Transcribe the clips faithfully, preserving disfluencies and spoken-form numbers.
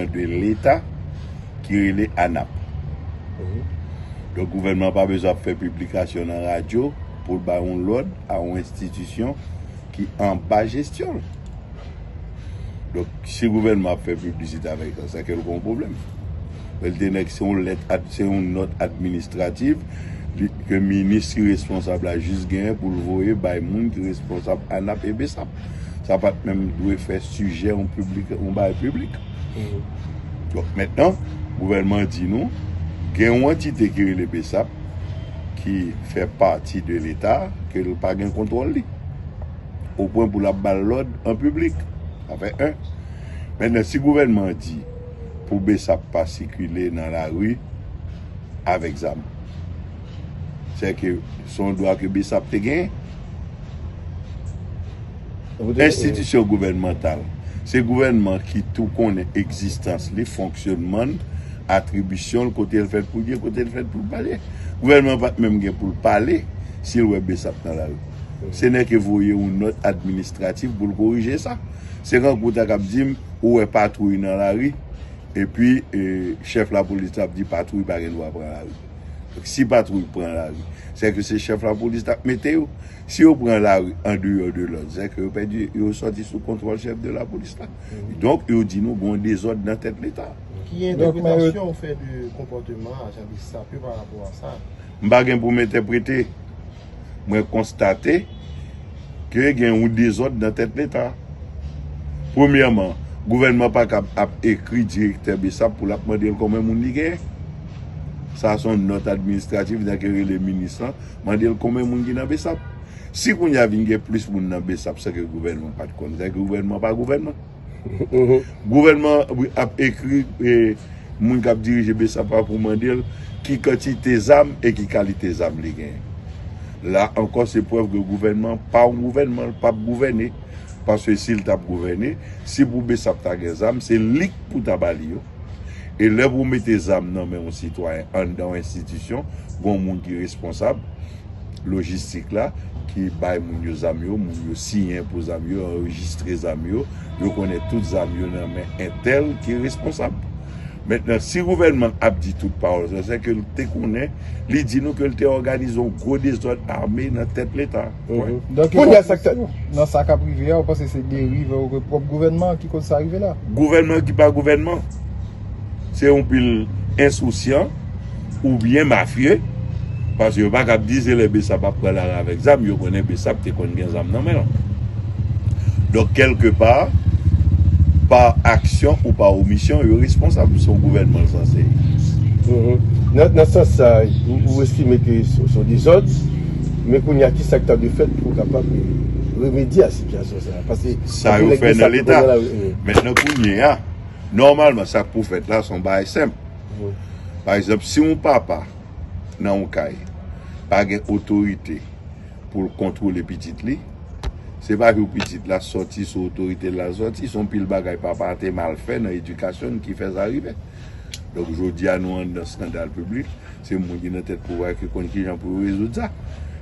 de Leta ki rele anap. Donk, gouvènman pa bezwen ap fè piblikasyon nan radyo pou l bay yon lòd a yon enstitisyon ki anba jesyon l. Donk, si gouvènman ap fè piblisite avèk sa, se ke l gen yon pwoblèm. Men l te nèk se yon lèt, ad- se yon nòt administratif li- ke minis ki responsab la jis genyen pou l voye bay moun ki responsab anap e besap. Sa pa t menm dwe fè sijè yon piblik, yon bagay piblik. Donk, mentnan, gouvènman di nou, gen yon antite ki rele besap, ki fè pati de Leta, ke l pa gen kontwòl li. O pwen pou l ap ba l lòd an piblik. Sa fè en. Mentnan, si gouvènman an di pou besap pa sikile nan lari avèk zam, se ke se yon dwa ke besap te genyen. Enstitisyon gouvènmantal, se gouvènman ki tou konnen egzistans li, fonksyonman l, atribisyon l, kote l fèt pou l ye, kote l fèt pou l pa ye. Gouvènman pa t menm gen pou l pale si l wè besap nan lari. Se nèk voye yon nòt administratif pou l korije sa. Se kankou w ta kab di m, ou wè patwouy nan lari, epi e, chèf lapolis la ap di patwouy pa gen dwa pran lari. Donk, si patwouy pran lari, se ke se chèf lapolis la k mete yo. Si yo pran lari andeyò de lòd, se ke yo pèdi, yo sòti sou kontwòl chèf de lapolis la. Donk, yo di nou gen yon dezòd nan tèt Leta. Ki entèpretasyon ou fè de konpòteman ajan besap yo pa rapò a sa? M pa gen pou m entèprete. Mwen konstate ke gen yon dezòd nan tèt Leta. Premyèman, gouvènman pa kab ap ekri direktè besap pou l ap mande l konbyen moun li genyen. Sa se yon nòt administratif, nèg ki rele minis lan, mande l konbyen moun ki nan besap. Si kounye a vin gen plis moun nan besap san ke gouvènman pa t konn, sa ke gouvènman pa gouvènman. Gouvènman ap ekri e, moun k ap dirije besap la pou mande l ki kantite zam e ki kalite zam li genyen. La ankò, se prèv ke gouvènman pa yon gouvènman, l p ap gouvène. Paske si l t ap gouvène, si pou besap ta gen zam, se li k pou ta ba li yo. E lè pou w mete zam nan men yon sitwayen anndan yon enstitisyon, gen yon moun ki responsab lojistik la, ki bay moun yo zam yo, moun yo siyen pou zam yo, anrejistre zam yo, yo konnen tout zam yo nan men entèl ki responsab. Mentnan, si gouvènman ap di tout pawòl sa, se ke l te konnen, li di nou ke l te òganize yon gwo dezòd ame nan tèt Leta. Donk, kounye a sa k ta- nan sa k ap rive a, ou panse se deriv pwòp gouvènman an ki koz sa rive la? Gouvènman ki pa gouvènman. Se yon pil ensousyan oubyen mafye, paske yo pa kab di se lè besap ap pran lari avèk zam, yo konnen besap te konn gen zam nan men l. Donk, kèlkepa, pa aksyon ou pa omisyon, yo responsab. Se yon gouvènman l sanse ye. Nan, nan sans sa, ou, ou estime ke se, se yon dezòd, men kounye a, ki sa k ta dwe fèt pou w kapab remedye a sitiyasyon sa? Paske sa yo fè nan Leta. Mentnan, kounye a, nòmalman, sa k pou fèt la, se yon bagay senp. Pa egzanp, si yon papa nan yon kay pa gen otorite pou l kontwole pitit li, se pa jou pitit la sòti sou otorite l la sòti, se yon pil bagay papa a te mal fè nan edikasyon l ki fè sa rive. Donk, jodi a, nou anndan eskandal piblik, se moun ki nan tèt pouvwa ki konn kijan pou yo rezoud sa.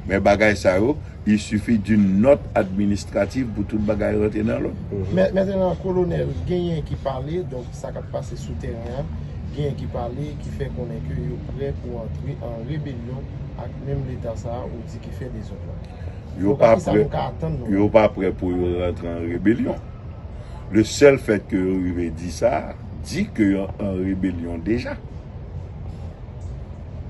Men bagay sa yo, il suffit d'une note administrative pou tout bagay rantre nan lòd. Men, mentnan, kolonèl, genyen ki pale, donk sa k ap pase sou teren an, genyen ki pale, ki fè konnen ke yo prè pou antre an rebelyon ak menm Leta sa a, ou di ki fè dezòd la. Yo pa prè, yo pa prè pou yo rantre an rebelyon. Le sèl fèt ke yo rive di sa, di ke yo an rebelyon deja.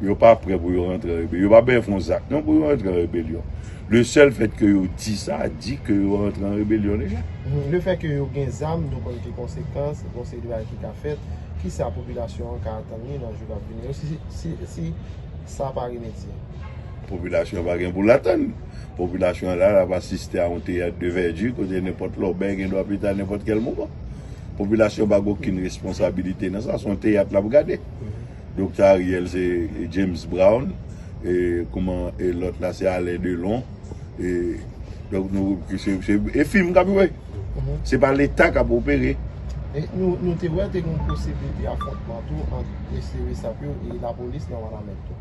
Yo pa prè pou yo rantre an rebelyon. Yo pa bezwen fè yon zak non pou yo rantre an rebelyon. Le sèl fèt ke yo di sa, di ke yo rantre an rebelyon deja. Mhm. Le fèt ke yo gen zam, nou konn ki konsekans, yon seri de bagay ki ka fèt. Kisa popilasyon an ka atann li nan jou k ap vini yo si, si, si sa pa remedye? Popilasyon an pa gen pou l atann. Popilasyon an la, l ap asiste a yon teyat de vèdi kote nenpòt lòbèy gen dwa pete a nenpòt kèl moman. Popilasyon pa gen okenn responsabilite nan sa, se yon teyat l ap gade. Doktè Ariel se James Brown, e kouman, e lòt la se Alain Delon. E, donk, nou, se, se, e fim k ap jwe. Se pa Leta k ap opere. E nou, nou te wè te gen yon posiblite afwontman tou ant mesye besap yo e lapolis nan Wanament tou.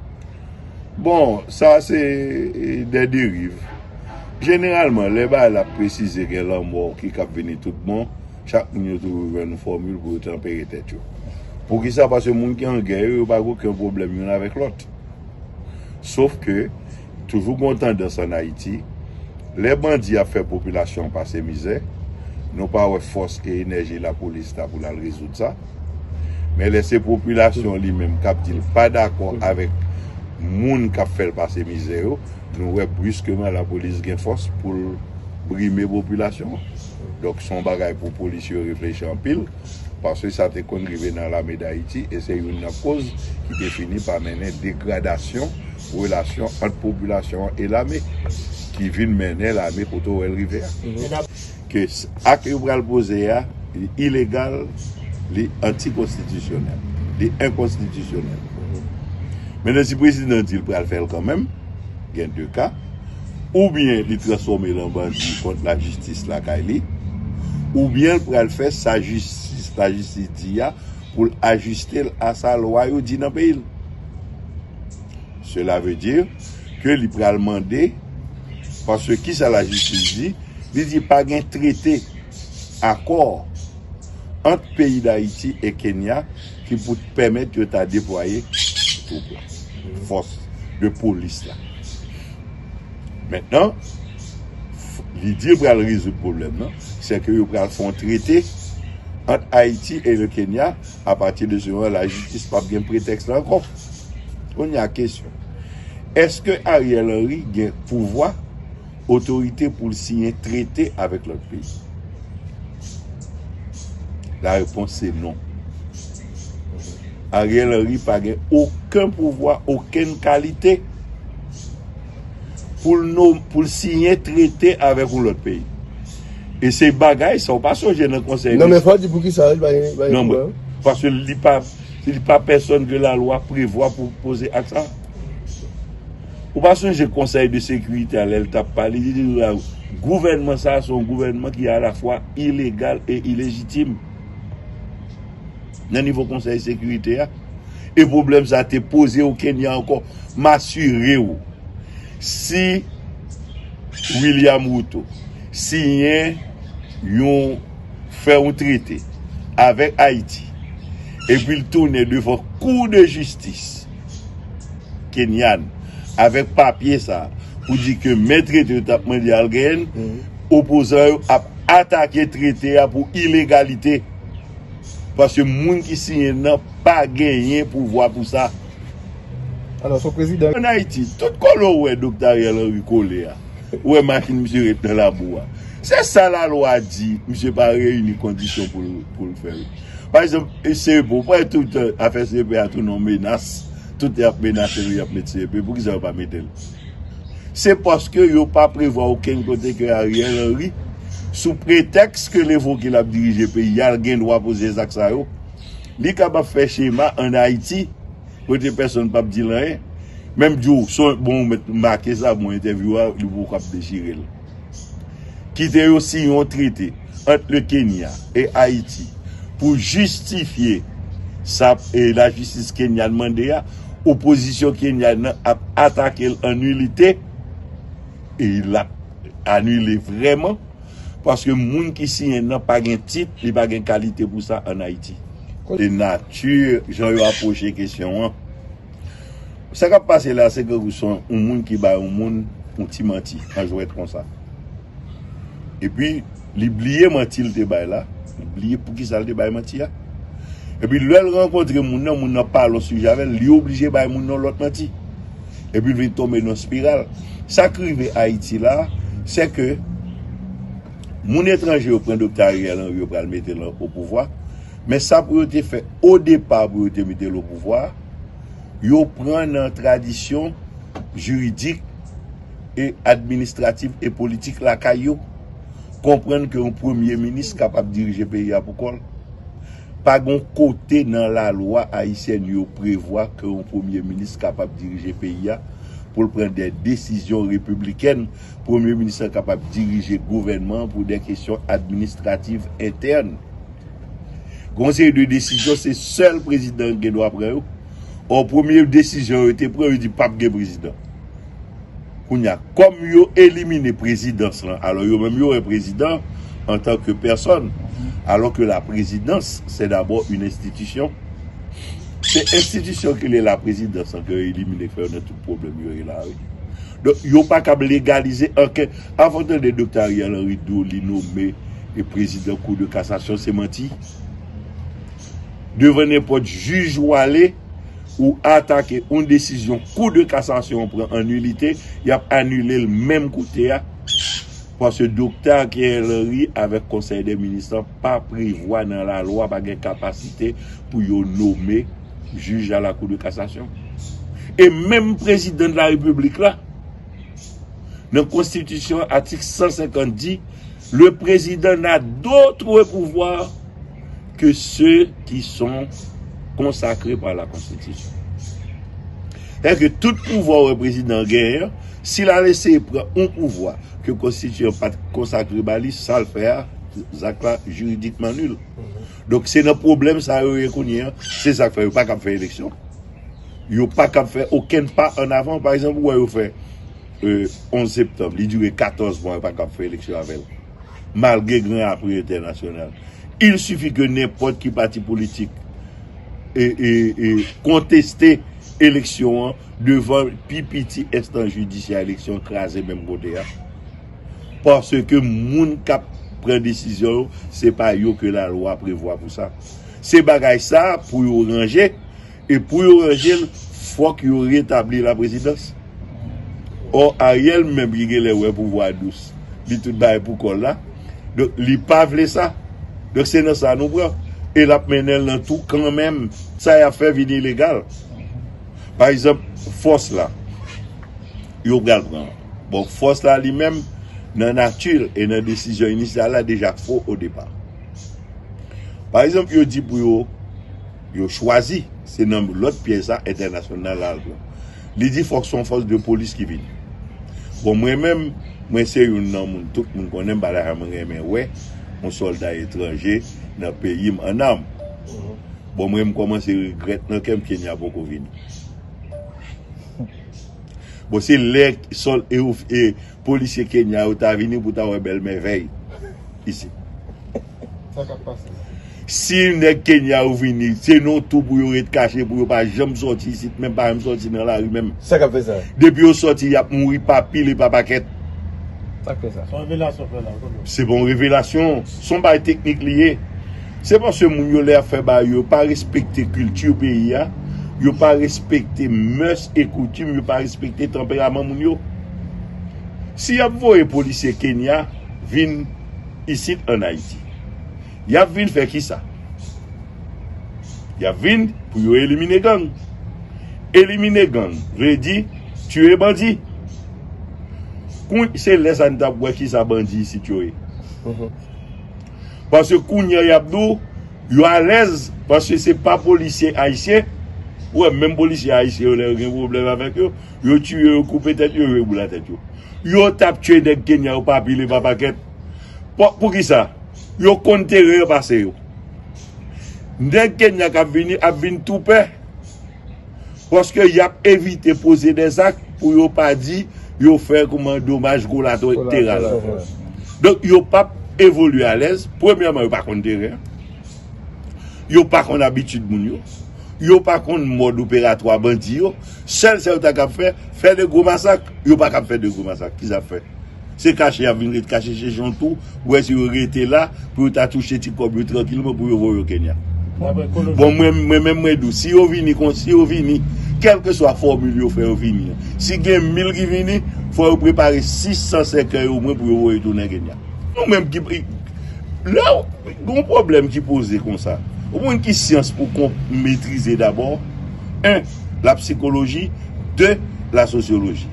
Bon, sa se, e, de deriv. Jeneralman, lè bagay la presize gen lanmò ki k ap vini tout bon, Chak moun yo toujou jwenn yon fòmil pou yo tanpere tèt yo. Poukisa? Paske moun ki an gè yo, yo pa gen okenn pwoblèm youn avèk lòt. Sof ke, toujou gen yon tandans ann Ayiti, lè bandi ap fè popilasyon an pase mizè, nou pa wè fòs e enèji lapolis la pou l al rezoud sa. Men lè se popilasyon li menm k ap di l pa dakò avèk moun k ap fè l pase mizè yo, nou wè briskeman lapolis gen fòs pou l brime popilasyon an. Donk, se yon bagay pou polis yo reflechi anpil, paske sa te konn rive nan lame Dayiti, e se youn nan koz ki te fini pa mennen degradasyon relasyon ant popilasyon an e lame, ki vin mennen lame kote w wè l rive a. Ke s- ak yo pral poze a, li ilegal, li antikonstitisyonèl, li enkonstitisyonèl. Mentnan, si prezidan di l pral fè l kanmenm, gen de ka, oubyen li transfòme l an bandi kont lajistis lakay li, oubyen l pral fè sa jistis, lajistis di a pou l ajiste l a sa lwa yo di nan peyi l. Cela veut dire ke li pral mande, paske kisa lajistis di? Li di pa gen trete, akò ant peyi Dayiti e Kenya ki pou pèmèt yo ta deplwaye twoup la, fòs de polis la. Mentnan, f- li di l pral rezoud pwoblèm nan, se ke yo pral fè yon trete ant Ayiti e le Kenya. Apati de se moman, lajistis p ap gen pretèks la ankò. Kounye a, kesyon, èske Ariel Henry gen pouvwa, otorite pou l siyen trete avèk lòt peyi? La réponse c'est non. Ariel Henry pa gen okenn pouvwa, okenn kalite pou l non- pou l siyen trete avèk yon lòt peyi. E se bagay sa w pa sonje nan konsèy. Non, men fò di poukisa li pa gen, pa gen Non, pouvwa. Paske li pa, li pa pèsòn ke lalwa prevwa pou poze ak sa. Ou pa sonje konsèy de sekirite a, lè l t ap pale, li di, "Gouvènman sa a se yon gouvènman ki alafwa ilegal e ilejitim." Nan nivo konsèy sekirite a. E pwoblèm sa a te poze o Kenya ankò. M asire w, si William Ruto siyen yon, fè yon trete avèk Ayiti, epi l tounen devan Kou de Jistis Kenyan avèk papye sa a pou di ke men trete yo t ap mande al genyen, opozan yo ap atake trete a pou ilegalite. Paske moun ki siyen nan pa genyen pouvwa pou sa. Alò, se yon prezidan. Ann Ayiti, tout kote w wè Doktè Ariel Henry kole a, ou wè machin misye ret nan labou a. Se sa lalwa di, misye pa reyini kondisyon pou l, pou l fè l. Pa egzanp, e C E P, ou pa wè tout, afè C E P a tounen yon menas. Tout y ap menase l, y ap met C E P. Poukisa yo pa mete l? Se paske yo pa prevwa okenn kote ke Ariel Henry, sou pretèks ke l evoke l ap dirije peyi a, l gen dwa poze zak sa yo. Li kapab fè chema ann Ayiti, kote pèsonn p ap di l anyen. Menm di w, se yon, bon, ou mèt make sa, bon, entèvyou a, li poko ap dechire l. Kite yo siyen yon trete ant le Kenya e Ayiti pou jistifye sa, e, lajistis kenyan mande a, opozisyon kenyan nan ap atake l an nilite, e l ap anile vrèman, paske moun ki siyen nan pa gen tit, li pa gen kalite pou sa ann Ayiti. E nati jan yo apwoche kesyon an, sa k ap pase la, se ke ou se yon moun ki bay yon moun yon ti manti, an jwèt konsa. Epi, li bliye manti l te bay la, li bliye poukisa l te bay manti a. Epi, lè l rankontre moun nan, moun nan pale yon sijè avè l, li oblije bay moun nan lòt manti. Epi, l vin tonbe nan spiral. Sa k rive Ayiti la, se ke moun etranje yo pran Doktè Ariel Henry, yo pral mete l o pouvwa. Men sa pou yo te fè o depa pou yo te mete l o pouvwa, yo pran nan tradisyon jiridik e administratif e politik lakay yo, konprann ke yon premye minis kapab dirije peyi a pou kò l. Pa gen yon kote nan lalwa ayisyèn yo prevwa ke yon premye minis kapab dirije peyi a, pou l pran de desizyon repiblikèn. Premye minis lan kapab dirije gouvènman an pou de kesyon administratif entèn. Gon seri de desizyon, se sèl prezidan an gen dwa pran yo. Ò, premye desizyon yo te pran, yo di p ap gen prezidan. Kounye a, kòm yo elimine prezidans lan, alò yo menm yo wè prezidan en tant que personne, alors que la présidence, c'est d'abord une institution. Se enstitisyon ki rele la prezidans lan ke yo elimine, k fè yo nan tout pwoblèm yo ye la, wi. Donk, yo pa kab legalize ankenn. Avan w tande Doktè Ariel Henry di w li nome e prezidan Kou de Kasasyon, se manti. Devan nenpòt jij ou ale, ou atake yon desizyon Kou de Kasasyon pran an nilite, y ap anile l menm kote a. Paske Doktè Ariel Henry avèk Konsèy dè Minis lan pa prevwa nan lalwa, pa gen kapasite pou yo nome jij a la Cour de Cassation. E menm prezidan de la Repiblik la, nan konstitisyon, atik san senkant di, le président n'a d'autres pouvoirs que ceux qui sont consacrés par la Constitution. Sètadi ke tout pouvwa wè prezidan genyen an, si l al eseye pran yon pouvwa ke konstitiyan pa t konsakre ba li, sa l fè a, zak la jiridikman nil. Donk, se nan pwoblèm sa yo ye kounye a. Se sa k fè yo pa kab fè eleksyon. Yo pa kab fè okenn pa an avan. Pa egzanp, ou wè yo fè, euh, onz septanm, li dire katòz mwa, yo pa kab fè eleksyon avè l. Malgre gran apui entènasyonal. Il suffit ke nenpòt ki pati politik e, e, e konteste eleksyon an devan pi piti enstans jidisyè, eleksyon kraze menm kote a. Paske moun k ap pran desizyon yo, se pa yo ke lalwa prevwa pou sa. Se bagay sa pou yo ranje, e pou yo ranje l, fòk yo retabli laprezidans. Ò, Ariel menm ki genlè wè pouvwa dous, li tout bagay pou kò l la. Donk, li pa vle sa. Donk, se nan sa nou pran. E l ap mennen l nan tou kanmenm. Sa y ap fè vin ilegal. Pa egzanp, fòs la, yo pral pran. Bon, fòs la li menm, nan nati l e nan desizyon inisyal la, deja fo o depa. Pa egzanp, yo di pou yo, yo chwazi, se nan lòt pyès la, entènasyonal la al pran. Li di fòk se yon fòs de polis ki vini. Bon, mwen menm, mwen se youn nan moun, tout moun konnen m pa ta janm renmen wè yon sòlda etranje nan peyi m an nam. Bon, mwen, m kòmanse regrèt nan kè m Kenya poko vini. Bon, se lè sòl-, e, e, polisye Kenya yo ta vini pou ta wè bèl mèvèy isit. Sa k ap pase? Si nèg Kenya yo vini, se nan tou pou yo ret kache, pou yo pa janm sòti isit, menm pa janm sòti nan lari menm. Sa k ap fè sa? Depi yo sòti, y ap mouri pa pil e pa pakèt. Sa k fè sa? Se yon revelasyon fè la, w konnen. Se pa yon revelasyon, se yon bagay teknik li ye. Se paske moun yo lè y ap fè bagay yo, yo pa respekte kilti peyi a, yo pa respekte mès e koutim, yo pa respekte tanperaman moun yo. Si y ap voye polisye Kenya vin isit ann Ayiti, y ap vin fè kisa? Y ap vin pou yo elimine gang. Elimine gang vle di tiye bandi. Kou-, se lè sa n t ap wè kisa bandi isit yo ye. Paske kounye a y ap di w, yo alèz, paske se pa polisye ayisyen. Ou wè, menm polisye ayisyen yo, lè yo gen pwoblèm avèk yo, yo tiye yo, koupe tèt yo, yo boule tèt yo. Yo t ap tiye nèg Kenya yo pa pil e pa pakèt. Po-, poukisa? Yo konn teren an pase yo. Nèg Kenya k ap vini, ap vin tou pè. Paske y ap evite poze dèzak pou yo pa di yo fè kòman domaj kolatèral. Kolatèral. Donk, yo p ap evolye alèz. Premyèman, yo pa konn teren an. Yo pa konn abitid moun yo. Yo pa konn mòd operatwa bandi yo. Sèl sa yo ta kab fè, fè de gwo masak. Yo pa kab fè de gwo masak. Kisa y ap fè? Se kache y ap vin ret kache chèche yon tou, pou wè si yo rete la, pou yo ta touche ti kòb yo trankilman, pou yo voye yo Kenya. Bon, mwen, mwen menm, mwen di w, si yo vini kon, si yo vini, kèlkeswa fòmil yo fè yo vini an, si gen mil ki vini, fò yo prepare sis san sèkèy omwen pou yo voye tounen Kenya. Nou menm ki, lè w, gon pwoblèm ki poze konsa, ou konn ki syans pou konp-, metrize dabò? En, la psychologie. De, la sociologie.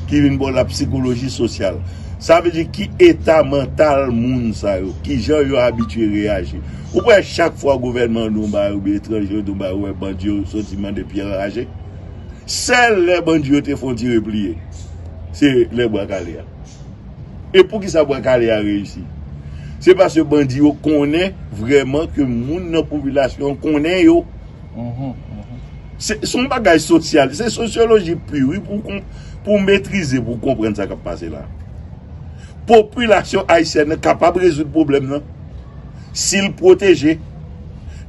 Ki vin ba w la psychologie sociale. Sa vle di ki eta mantal moun sa yo, ki jan yo abitye reyaji. Ou kwè chak fwa gouvènman an di yon bagay oubyen etranje yo di yon bagay, ou wè bandi yo soti mande pye anraje? Sèl lè bandi yo te fè yon ti repliye, se lè Bwa Kale a. E poukisa Bwa Kale a reyisi? Se paske bandi yo konnen vrèman ke moun nan popilasyon an konnen yo. Se, se yon bagay sosyal, se sosyoloji pi, wi, pou kon-, pou metrize, pou konprann sa k ap pase la. Popilasyon ayisyèn nan kapab rezoud pwoblèm nan si l pwoteje.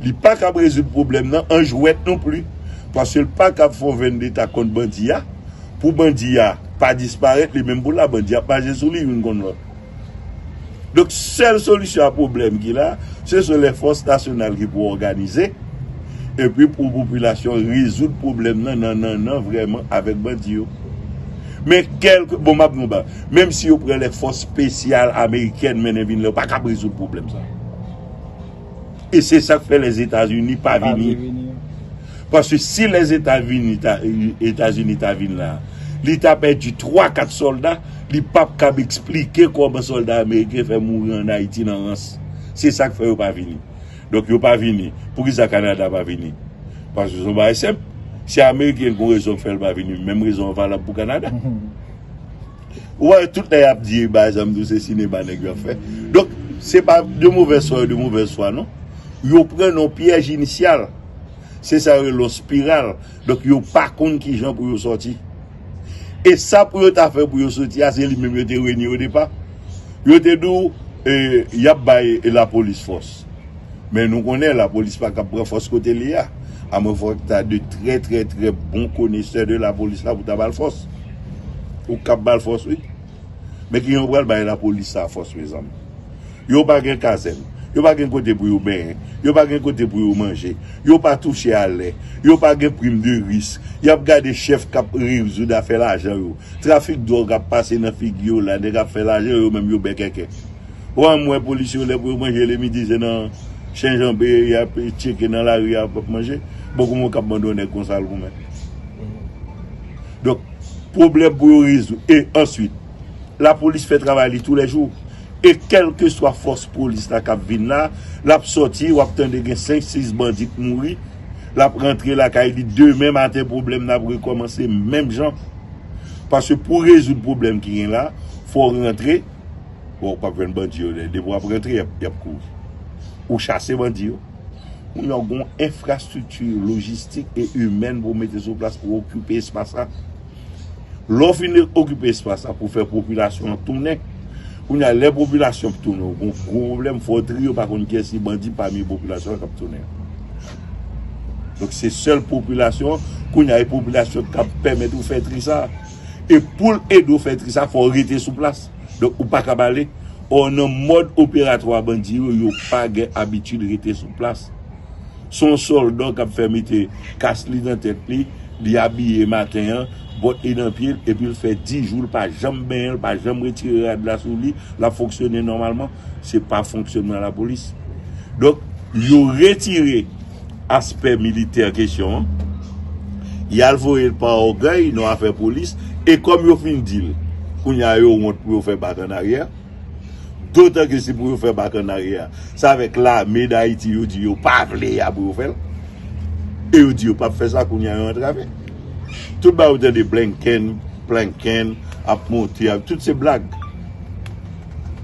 Li pa kab rezoud pwoblèm nan an jwèt non pli. Paske l pa kab fè yon vendeta kont bandi a, pou bandi a pa disparèt, li menm pou la, bandi ap mache sou li youn konn lòt. Donk, sèl solisyon a pwoblèm ki la, se sou lè fòs nasyonal ki pou òganize, epi pou popilasyon rezoud pwoblèm nan nan nan nan vrèman avèk bandi yo. Men kèlke, bon, m ap di w ba, menm si yo pran lè fòs espesyal amerikèn mennen vin la, yo pa kab rezoud pwoblèm sa. E se sa k fè Lèzetazini pa vini. Paske si Lèzetazini ta, Etazini ta vin la, li ta pèdi twa kat sòlda, li p ap kab eksplike kòman sòlda ameriken fè mouri ann Ayiti nan rans. Se sa k fè yo pa vini. Donk, yo pa vini. Poukisa Kanada pa vini? Paske se yon bagay senp. Si Ameriken gen yon rezon k fè l pa vini, menm rezon an valab pou Kanada. Ou wè, tout lè y ap di bagay sa, m di w se sinema nèg yo ap fè. Donk, se pa de movèz fwa, de movèz fwa, non. Yo pran nan yon pyèj inisyal. Se sa yo rele yon spiral. Donk, yo pa konn ki jan pou yo sòti. E sa pou yo ta fè pou yo soti a, se li menm yo te reni o depa. Yo te di w, e, y ap bay lapolis fòs. Men nou konnen lapolis pa kab pran fòs kote li a. Amwen fòk ta de trè, trè, trè bon konesè de lapolis la pou ta ba l fòs. Ou kab ba l fòs, wi. Men ki jan ou pral bay lapolis sa fòs, mezanmi? Yo pa gen kazèn. Yo pa gen kote pou yo benyen. Yo pa gen kote pou yo manje. Yo pa touche a lè. Yo pa gen prim de risk. Y ap gade chèf k ap rezoud afè lajan yo. Trafik dwòg ap pase nan figi yo la, nèg ap fè lajan, yo menm yo bèkèkè. Ou wè, m wè polis yo, lè pou yo manje le midi, se nan chenjanbe y ap tcheke nan lari a, y ap manje. Bon, kouman w kab mande yon nèg konsa l goumen? Donk, pwoblèm pou yo rezoud. E answit, lapolis fè travay li toulèjou. E kèlkeswa fòs polis la k ap vin la, l ap sòti, w ap tande gen senk, sis bandi k mouri, l ap rantre lakay li, demen maten pwoblèm nan ap rekòmanse menm jan. Paske pou rezoud pwoblèm ki gen la, fò w rantre, bon, w p ap jwenn bandi yo, depi w ap rantre, y ap, y ap kouri. Ou chase bandi yo. Kounye a, w gen yon enfrastrikti lojistik e imèn pou w mete sou plas pou okipe espas la. Lè w fin okipe espas la pou fè popilasyon an tounen, kounye a, lè popilasyon ap tounen, w gen yon gwo pwoblèm, fò w triye, w pa konn kiyès ki bandi pami popilasyon an k ap tounen. Donk, se sèl popilasyon, kounye a, e popilasyon k ap pèmèt ou fè tri sa. E pou l ede w fè tri sa, fò w rete sou plas. Donk, ou pa kab ale. Ò, nan mòd operatwa bandi yo, yo pa gen abitid rete sou plas. Se yon sòlda k ap fè mete kas li nan tèt li, li abiye maten an, bòt li nan pye l, epi l fè dis jou l pa janm benyen, l pa janm retire rad la sou li, l ap fonksyone nòmalman. Se pa fonksyonman lapolis. Donk, yo retire aspè militè kesyon an, y al voye l pa ògèy nan afè polis, e kòm yo fin di l, kounye a yo wont pou yo fè bak annaryè. Dotan ke si pou yo fè bak annaryè a, se avèk lame Dayiti yo di yo pa vle a pou yo fè l. E yo di yo p ap fè sa, kounye a yo antrave. Tout bagay ou tande Blinken, Blinken ap monte, ap, tout se blag.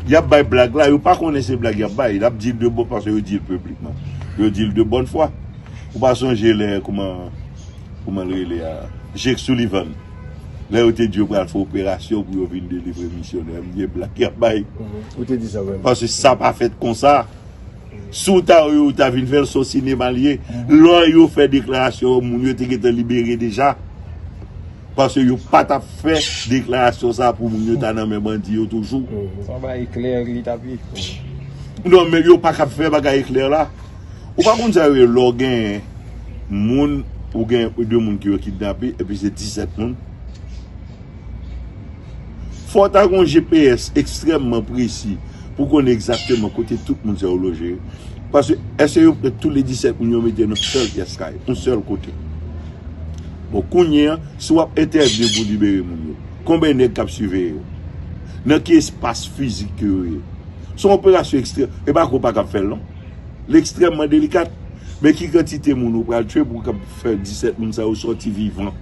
Y ap bay blag la, yo pa konnen se blag y ap bay. Y ap di l de bon, paske yo di l piblikman. Yo di l de bòn fwa. Ou pa sonje lè, kouman, kouman l rele a, Jake Sullivan. Lè yo te di yo pral fè operasyon pou yo vin delivre misyonè, m gen blag y ap bay. Mhm. Ou te di sa vrèman. Paske sa pa fèt konsa. Si w ta wè yo, ou ta vin fè l, se yon sinema l ye. Mhm. Lè yo fè deklarasyon, moun yo te gentan libere deja. Paske yo pa t ap fè deklarasyon sa pou moun yo ta nan men bandi yo toujou. Mhm. Se yon bagay eklè li t ap ye. Non, men yo pa kab fè bagay eklè la. Ou pa konn sa yo rele lè w gen moun, ou gen de moun ki yo kidnape, epi se disèt moun. Fò w ta gen yon G P S ekstrèmman presi pou konnen egzakteman kote tout moun sa yo loje. Paske, èske yo pran tout le disèt moun yo mete nan sèl pyès kay, yon sèl kote? Bon, kounye a, si w ap entèvni pou libere moun yo, konbyen nèg k ap siveye yo? Nan ki espas fizik ke yo ye? Se yon operasyon ekstrèm, e pa ke w pa kab fè l non. L ekstrèmman delikat. Men ki kantite moun ou pral tchwe pou w kab fè disèt moun sa yo sòti vivan?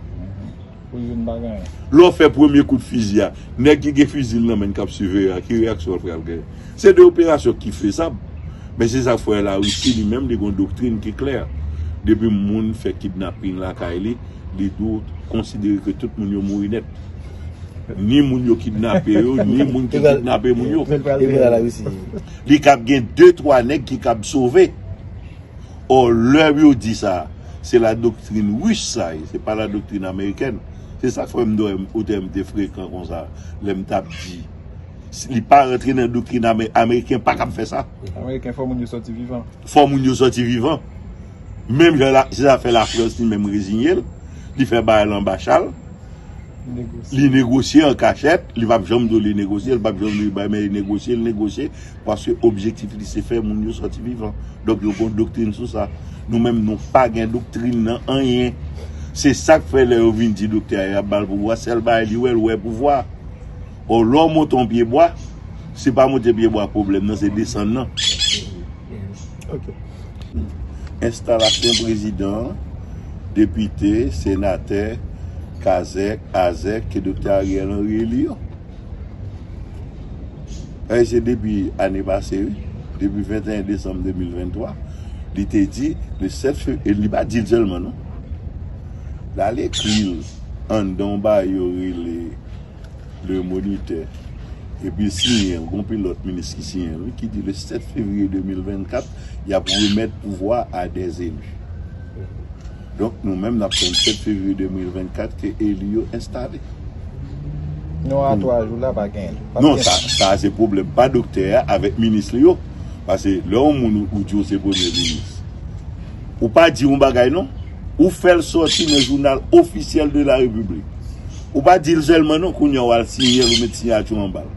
Pou youn pa gen anyen. Lè w fè premye kout fizi a, nèg ki gen fizi l nan men l k ap siveye a, ki reyaksyon l pral gen? Se de operasyon ki fezab. Men se sa k fè Larisi li menm, li gen yon doktrin ki klè. Depi moun fè kidnaping lakay li, li dwe konsidere ke tout moun yo mouri nèt. Ni moun yo kidnape yo, ni moun ki kidnape moun yo. Li kab gen de twa nèg ki kab sove. Ò, lè yo di sa, se la doktrin ris sa ye, se pa la doktrin amerikèn. Se sa k fè m, ou te, m te frekan konsa, lè m t ap di, li pa rantre nan doktrin ame-, ameriken pa kab fè sa. Ameriken, fò moun yo sòti vivan. Fò moun yo sòti vivan. Menm jan la, se sa fè Lafrans li menm reziye l, li fè bagay lan bachal. Li negosye an kachèt, li p ap janm di w li negosye, li p ap janm di w li bay, men li negosye, li negosye, paske objektif li se fè moun yo sòti vivan. Donk yo gon doktrin sou sa. Nou menm nou pa gen doktrin nan anyen. Se sa k fè lè yo vin di doktè a y ap ba l pouvwa, sèl bagay li wè, l wè pouvwa. Ò, lè w monte yon pye bwa, se pa monte pye bwa pwoblèm nan, se desann nan. Enstalasyon prezidan, depite, senatè, kazèk, azèk, ke doktè Ariel Henry eli yo. Paske se depi ane pase, wi, depi venteyen desanm de mil venntwa, li te di, le sèt fevriye, e li pa di l sèlman, non. L al ekri l anndan yon bagay yo rele Le Moniteur. Epi l siyen l, gon pi lòt minis ki siyen l, wi, ki di le sèt fevriye de mil vennkat, y ap remèt pouvwa a dè eli. Donk, nou menm, n ap tann sèt fevriye de mil vennkat ke eli yo enstale. Non, a twa jou la, pa genyen. Non, sa, sa se pwoblèm pa doktè a avèk minis li yo. Paske lè yon moun ou, ou di w se premye minis, ou pa di yon bagay non. Ou fè l sòti nan jounal ofisyèl de la repiblik. Ou pa di l sèlman non, kounye a w al siyen l, ou met siyati w anba l.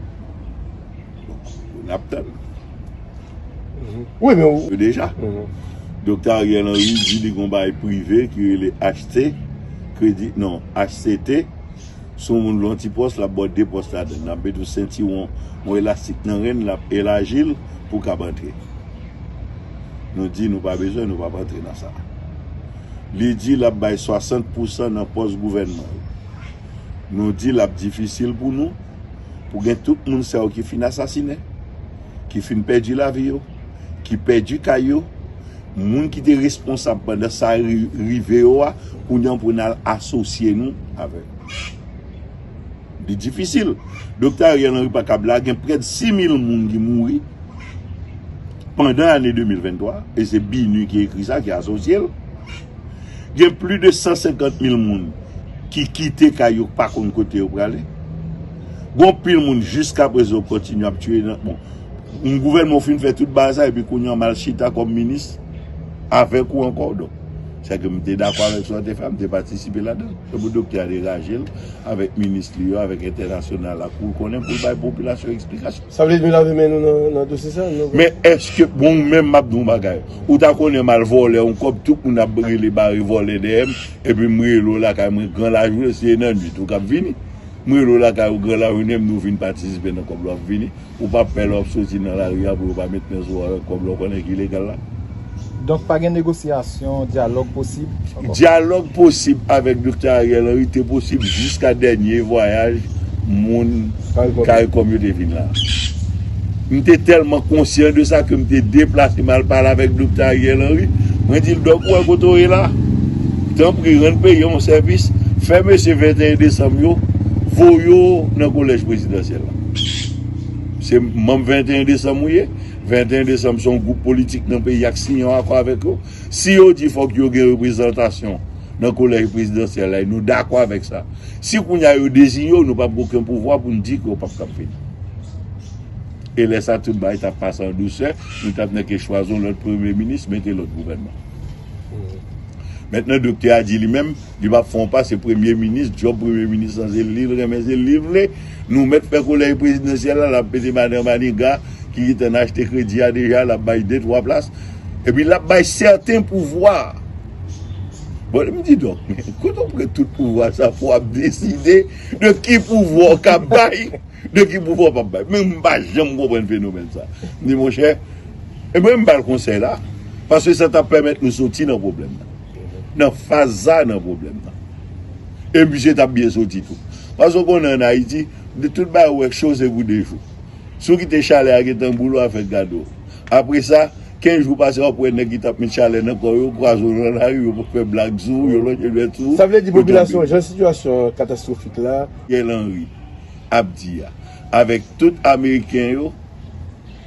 Donk, n ap tann. Wi, men ou deja. Doktè Ariel Henry di li gon bagay prive ki rele H T, kredi, non, H C T. Si yon moun vle yon ti pòs, l ap ba w de pòs ladan l. L ap mete yon sentiwon, yon elastik nan ren l, l ap elaji l pou w kab antre. Nou di nou pa bezwen, nou p ap antre nan sa. Li di l ap bay swasant pousan nan pòs gouvènman yo. Nou di l ap difisil pou nou, pou gen tout moun sa yo ki fin asasinen, ki fin pèdi lavi yo, ki pèdi kay yo, moun ki te responsab pandan sa ri-, rive yo a, kounye a pou n al asosye nou avè l. Li difisil. Doktè Ariel Henry pa kab la, gen prè de sis mil moun ki mouri pandan ane de mil venntwa, e se BINUH ki ekri sa, ki asosye l. Gen plis de san senkant mil moun ki kite kay yo, pa konn kote yo prale. Gon pil moun jiskaprezan yo kontinye ap tiye nan, bon, yon gouvènman ou fin fè tout bagay sa, epi kounye a m al chita kòm minis avèk ou ankò. Donk, sèke m te dakò avèk sa w te fè a, m te patisipe ladan l. Se pou doktè a degaje l avèk minis li yo, avèk entènasyonal la, pou l konnen, pou l bay popilasyon eksplikasyon. Sa vle di nou lave men nou nan, nan dosye sa? Men èske, bon, ou menm m ap di w yon bagay. Ou ta konnen m al vòlè yon kòb, tout moun ap rele bare vòlè dèyè m, epi m rele w lakay mwen gran lajounen, si e nan nwit ou k ap vini. M rele w lakay ou gran lajounen, m di w vin patisipe nan kòb la, w ap vini. Ou p ap pè lè w ap soti nan lari a pou yo pa met men sou ou avèk kòb la, w konnen ki legal la. Donk, pa gen negosyasyon, dyalòg posib ankò? Dyalòg posib avèk Doktè Ariel Henry te posib jiska dènye vwayaj moun CARICOM yo te vin la. M te tèlman konsyan de sa ke m te deplase m al pale avèk Doktè Ariel Henry. Mwen di l, Dòk, ou wè kote w ye la? Tanpri, rann peyi a yon sèvis, fè mesye venteyen desanm yo voye w nan kolèj prezidansyèl la. Se manm venteyen desanm ou ye. Venteyen desanm se yon gwoup politik nan peyi a k siyen yon akò avèk yo. Si yo di fòk yo gen reprezantasyon nan kolèj prezidansyèl la, e nou dakò avèk sa. Si kounye a yo deziye w, nou p ap gen okenn pouvwa pou n di ke w p ap kab vini. E lè sa, tout bagay t ap pase an dousè, nou t ap nèke chwazi yon lòt premye minis, mete lòt gouvènman. Mentnan, doktè a di li menm, li p ap fè yon pa, se premye minis, djòb premye minis lan, se li l renmen, se li l vle. Nou mèt fè kolèj prezidansyèl la, l ap mete madan Maniga, ki gentan achte kredi a deja, l ap bay de, twa plas. Epi l ap bay sèten pouvwa. Bon, m di, Dòk, men kote w pran tout pouvwa sa pou w ap deside de ki pouvwa w ka bay, de ki pouvwa w p ap bay? Men m pa janm konprann fenomèn sa. M di, monchè, e mwen m ba l konsèy la, paske sa t ap pèmèt nou soti nan pwoblèm nan. Nan faz sa, nan pwoblèm nan. E misye t ap byen soti tou. Paske w konnen ann Ayiti, de tout bagay ou wè k cho, se pou de jou. Si w kite chalè a gentan boule w, afè gade w. Apre sa, kenz jou pase, w ap wè nèg ki t ap met chalè nan kò yo, kwaze w nan lari, yo fè blag sou ou, yo lonje dwèt sou ou. Sa vle di popilasyon, jan sitiyasyon katastwofik la. Ariel Henry. Ap di a, avèk tout Ameriken yo,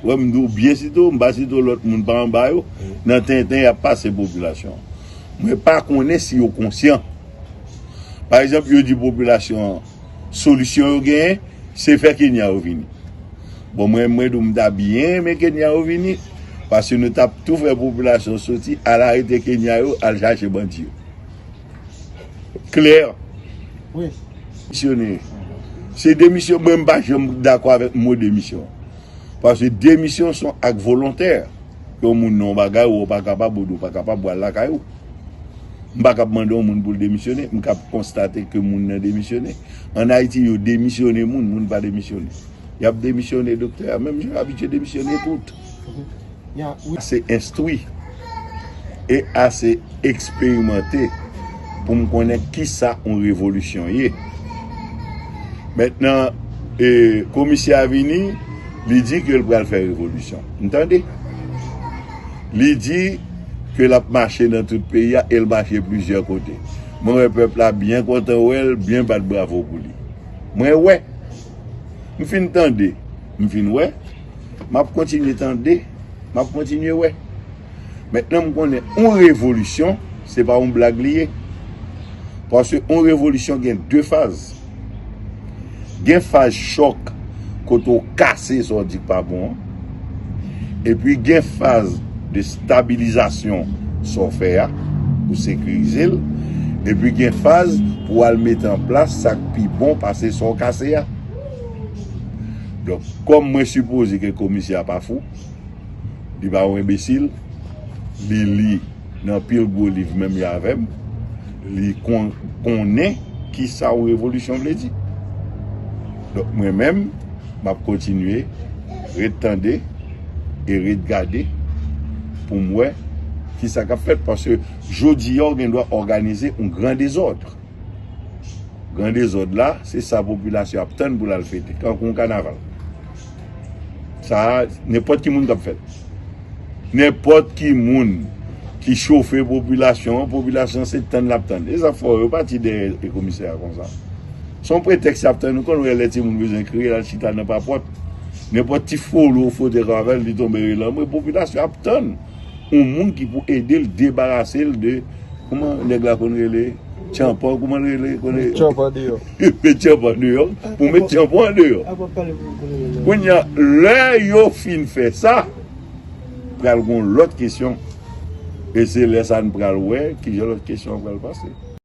wè, m di w byen site w, m pa site w, lòt moun pa anba yo, nan tenten y ap pase popilasyon an. Mwen pa konnen si yo konsyan. Pa egzanp, yo di popilasyon an, solisyon yo genyen, se fè Kenya yo vini. Bon, mwen, mwen di w, m ta byen renmen Kenya yo vini, paske nou t ap tou fè popilasyon soti, al arete Kenya yo, al chache bandi yo. Klè. Wi. Demisyone. Se demisyon, mwen m pa janm dakò avèk mo demisyon. Paske demisyon se yon ak volontè. Yon moun nan yon bagay, ou pa kapab, ou pa kapab, ou al lakay ou. M pa kab mande yon moun pou l demisyone, m kab konstate ke moun nan demisyone. Ann Ayiti, yo demisyone moun, moun pa demisyone. Y ap demisyone doktè a, menm jan yo abitye demisyone tout. Ya, wi. Ase enstwi e ase eksperimante pou m konnen kisa yon revolisyon ye. Mentnan, e, komisè a vini, li di ke l pral fè revolisyon. M tande. Li di ke l ap mache nan tout peyi a e l mache plizyè kote. Mwen wè pèp la byen kontan wè l, byen bat bravo pou li. Mwen wè. M fin tande, m fin wè. M ap kontinye tande, m ap kontinye wè. Mentnan, m konnen yon revolisyon, se pa yon blag li ye. Paske yon revolisyon gen de faz. Gen faz chòk, kote w kase sa w di k pa bon an. Epi gen faz de stabilizasyon sa w fè a, pou sekirize l. Epi gen faz pou w al mete an plas sa k pi bon pase sa w kase a. Donk, kòm mwen sipoze ke komisè a pa fou, li pa yon enbesil, li li nan pil gwo liv menm jan avè m, li kon-, konnen kisa yon revolisyon vle di. Donk, mwen menm, m ap kontinye ret tande e ret gade pou m wè kisa k ap fèt. Paske jodi a, w gen dwa òganize yon gran dezòd. Gran dezòd la, se sa popilasyon ap tann pou l al fete, kankou yon kanaval. Sa a, nenpòt ki moun k ap fè l. Nenpòt ki moun ki chofe popilasyon an, popilasyon an se tann l ap tann. E sa fè yo pati dèyè komisè a konsa. Se yon pretèks y ap tann, ou konn wè lè timoun bezwen kriye, l al chita nan papòt. Nenpòt ti folo fwote kò avè l, li tonbe ri lanmou. E popilasyon ap tann yon moun ki pou ede l debarase l de, kòman nèg la konn rele? Tyanpan, kòman l rele? Konn rele? Tyanpan deyò. Met tyanpan deyò. Pou met tyanpan an deyò. Kounye a, lè yo fin fè sa, pral gon lòt kesyon. E se lè sa a n pral wè kijan lòt kesyon an pral pase.